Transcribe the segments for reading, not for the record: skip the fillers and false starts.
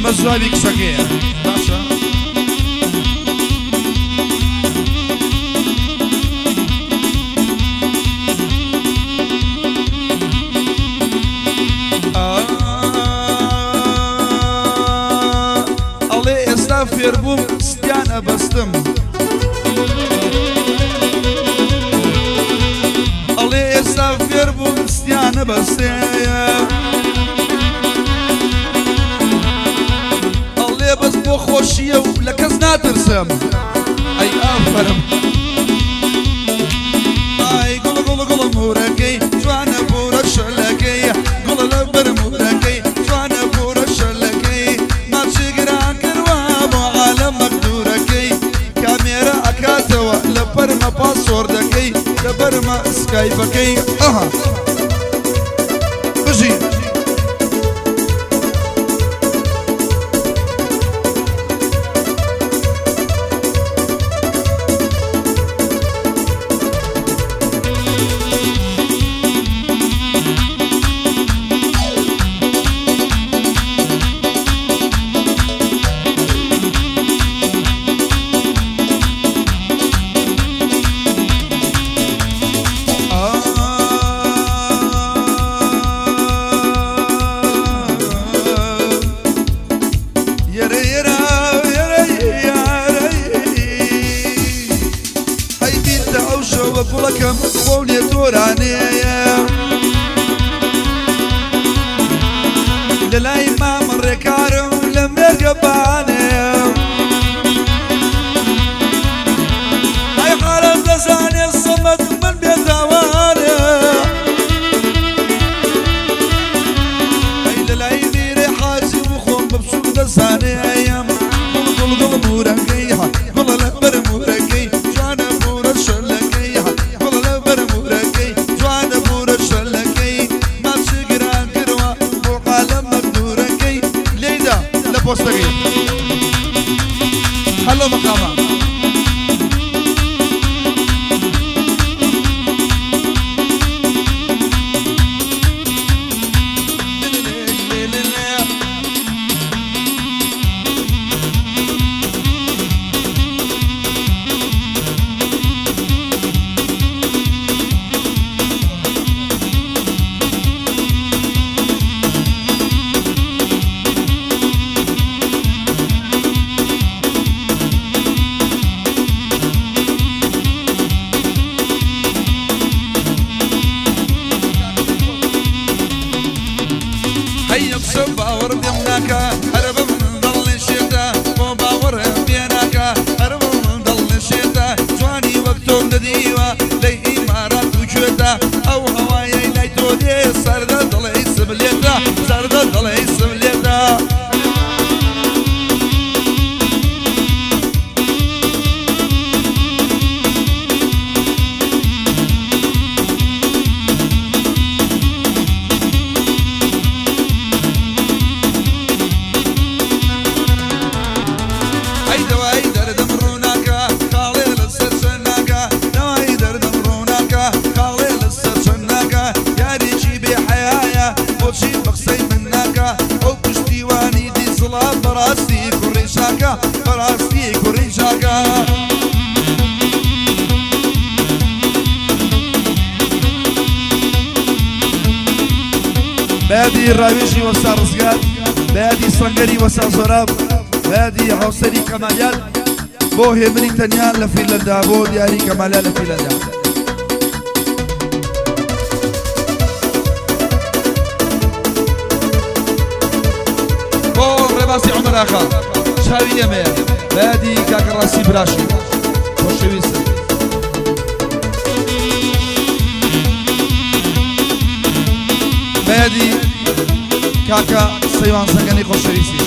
ئەمە جوابی کچەکەیە باشە. ئەڵێ ئێستا فێربووم ستیان ئەبەستم. ئەڵێ ئێستا فێربووم ستیان ئەبەستێ. ئەڵێ بەس بۆ خۆشییە و لە کەس ناترسم. ئەی ئافەرم. ئای گوڵ گوڵ گوڵ مورەکەی جوانە پورە شەلەکەی گوڵ لە بەر مورەکەی جوانە پورە شەلەکەی ماچی گران کردوە بۆ عالەم مەغدورەکەی کامێرا ئەکاتەوە لە پەرمە پاسۆردەکەی لە بەرمە سکایپەکەی ئەها بژی. ئەی بیرتە ئەو شەوە گوڵەکەم خۆو لێ تۆرانێیە لە لای مامە ڕێکارم لە مێرگە بانێ ئەی حالم دەزانێ سەمەد من بێتاوانێ ئەی لە لای میرێ حاجی و خۆم بە بچووک دەزانێ گوڵ گوڵ گوڵ مورەکەی گوڵە لە بەر مورەکەی جوانە بورە شەلەکەی گوڵە لە بەر مورەکەی جوانە بورە شەلەکەی ماچ گران کردوە بۆ عالەم مەغدورەکەی لێیدا لە پۆستەکەی هەلۆ مەقامە. هەی ئەمشەو باوەڕ پێم ناکا هەر بە من دڵ شێتە بۆ باوەڕم پێ ناکا هەر بە من دڵ شێتە جوانی وەک تۆم نەدیوە لەی ئیمارات و کوێتە ئەو هەوایەی لای تۆ دێ سەردە دڵی سملێتە سەردە دڵی سملێتە. ئەی دەوای دەردم ڕووناکە خاڵێ لەسەر چەناکە دەوای دەردم ڕووناکە خاڵێ لەسەر چەناکە یارێکی بێ حەیایە بۆچی بە قسەی من ناکا ئەو پشتیوانی دیزڵە بەڕاستی کوڕی چاکە بەڕاستی کوڕی چاکە. بەیادی ڕاوێژی وەستا ڕزگار، بەیادی سەنگەری وەستا زۆراب، بەیادی هاوسەری کەمالیان بۆ هێمنی تەنیا لە فینلەندا بۆ دیاری کەمالیان لە فینلەندا. بۆ ڕێبازی عومەر ئاغا چاوی ئێمەیە بەیادی کاکە ڕاستی براشی خۆشەویستم. بەیادی کاکە سەیوان زەنگەنەی خۆشەویستی.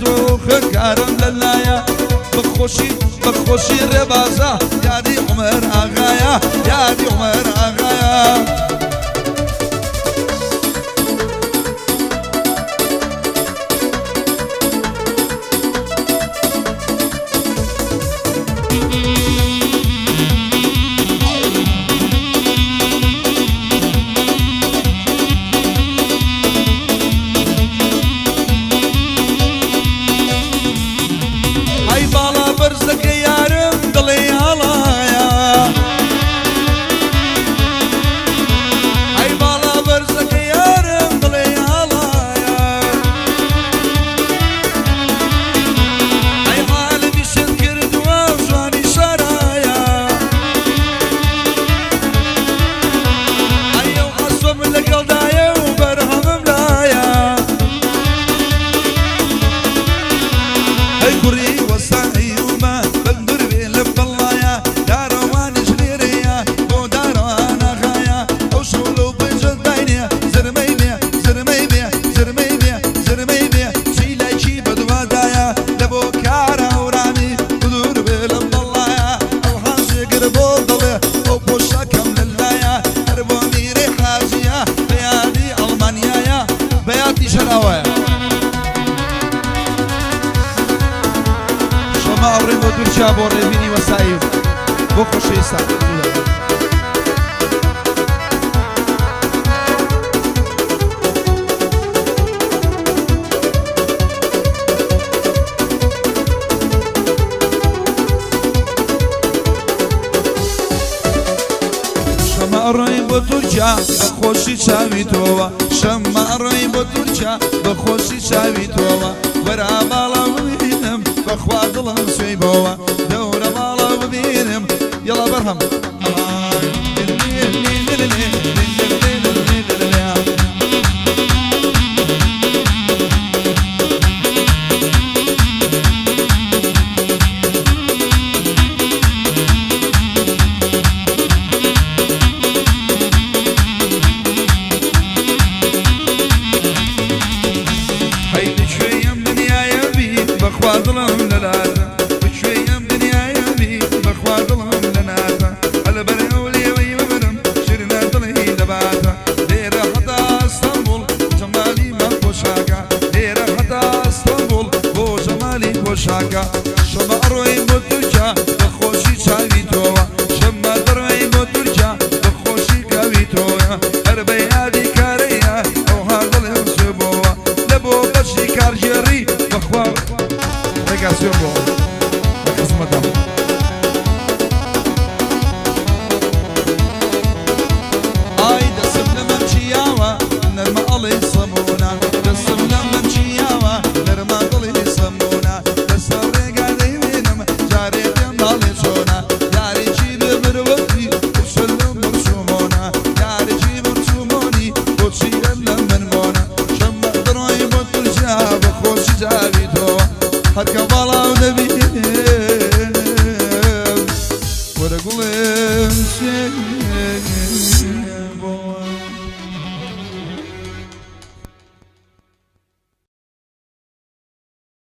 تۆ خوێندکارم لەلایە بەخۆشی بەخۆشی ڕێبازە یادی عومەر ئاغایە یادی عومەر ئاغایە. ئەی باڵا بەرزەکە یارم دڵێ ئاڵایە ئەی باڵا بەرزەکە یارم دڵێ ئاڵایە ئەی عالمی شت کردووە جوانی شارایە ئەی ئەو ئاسۆم لەگەڵدایە و بەرهەمم لایە ئەی کوڕی وەسائیومە بەندور بێ لە بەڵایە دارەوانیش لێرەیە بۆ دارەوان ئاغایە ئەو شەو لەو پەنجە داینێ زرمەی بێ زرمەی بێ زرمەی بێ زرمەی بێ چیلەکی بەدوادایە لە بۆ کارە هەورامی بدور بێ لە بەڵایە ئەو حاجێگر بۆ دەڵێ ئەو پۆشاکەم لەلایە هەر بۆ میرەی حاجیە بەیادی ئەڵمانیایە بەیادی شەراوایە. شەمە ئەڕۆین بۆ تورکیا بۆ ڕێبینی وەسائیل بۆ خۆشەویستان. شەمە ئەڕۆین بۆ تورکیا بە خۆشی چاوی تۆوە شەمە ئەڕۆین بۆ تورکیا بە خۆشی چاوی تۆوە وەرە باڵا ببینم بەخوا دڵم سوێی بۆوە دەورە باڵا ببینم یەڵا بەرهەم هەی بکوێی ئەم دنیایە بی بەخوا دڵم لەلاتە بکوێی ئەم دنیایە بی بەخوا دڵم لەناتە ئەلەبەر ئەو لێوەی ببرم شیرنە دڵی دەباتە لێرە هەتا ئەستەنبوڵ جەمالی مام پۆشاکە لێرە هەتا ئەستەنبوڵ بۆ جەمالی پۆشاکە شەمە ئەڕۆین بۆ تورکیا بە خۆشی چاوی تۆوە شەمە دەڕۆین بۆ تورکیا بە خۆشی کاوی تۆوە هەر بە یادی کارەیە ئەوها دڵم سوێ بۆوە لە بۆ بەشی کارگێڕی بەخوا ڕێگا سوێ بۆ لە خزمەتم. ئای دەسم لە مەمکی یاوە نەرمە ئەڵێی سەمونە دەسم لە مەمکی یاوە نەرمە دڵی سەمونە لەسەر ڕێگا دەیبینم جارێ پێم داڵێ چۆنە یارێکی بێ مروەتی بچلم بڕچومۆنە یارێکی بڕچومۆنی بۆچی ئەم لە من مۆنە شەممە دڕۆی بۆ تورکیا بە خۆشی چاوی تۆوە هەرکە باڵاو دەبینم وەرە گوڵێم سوێ بۆ.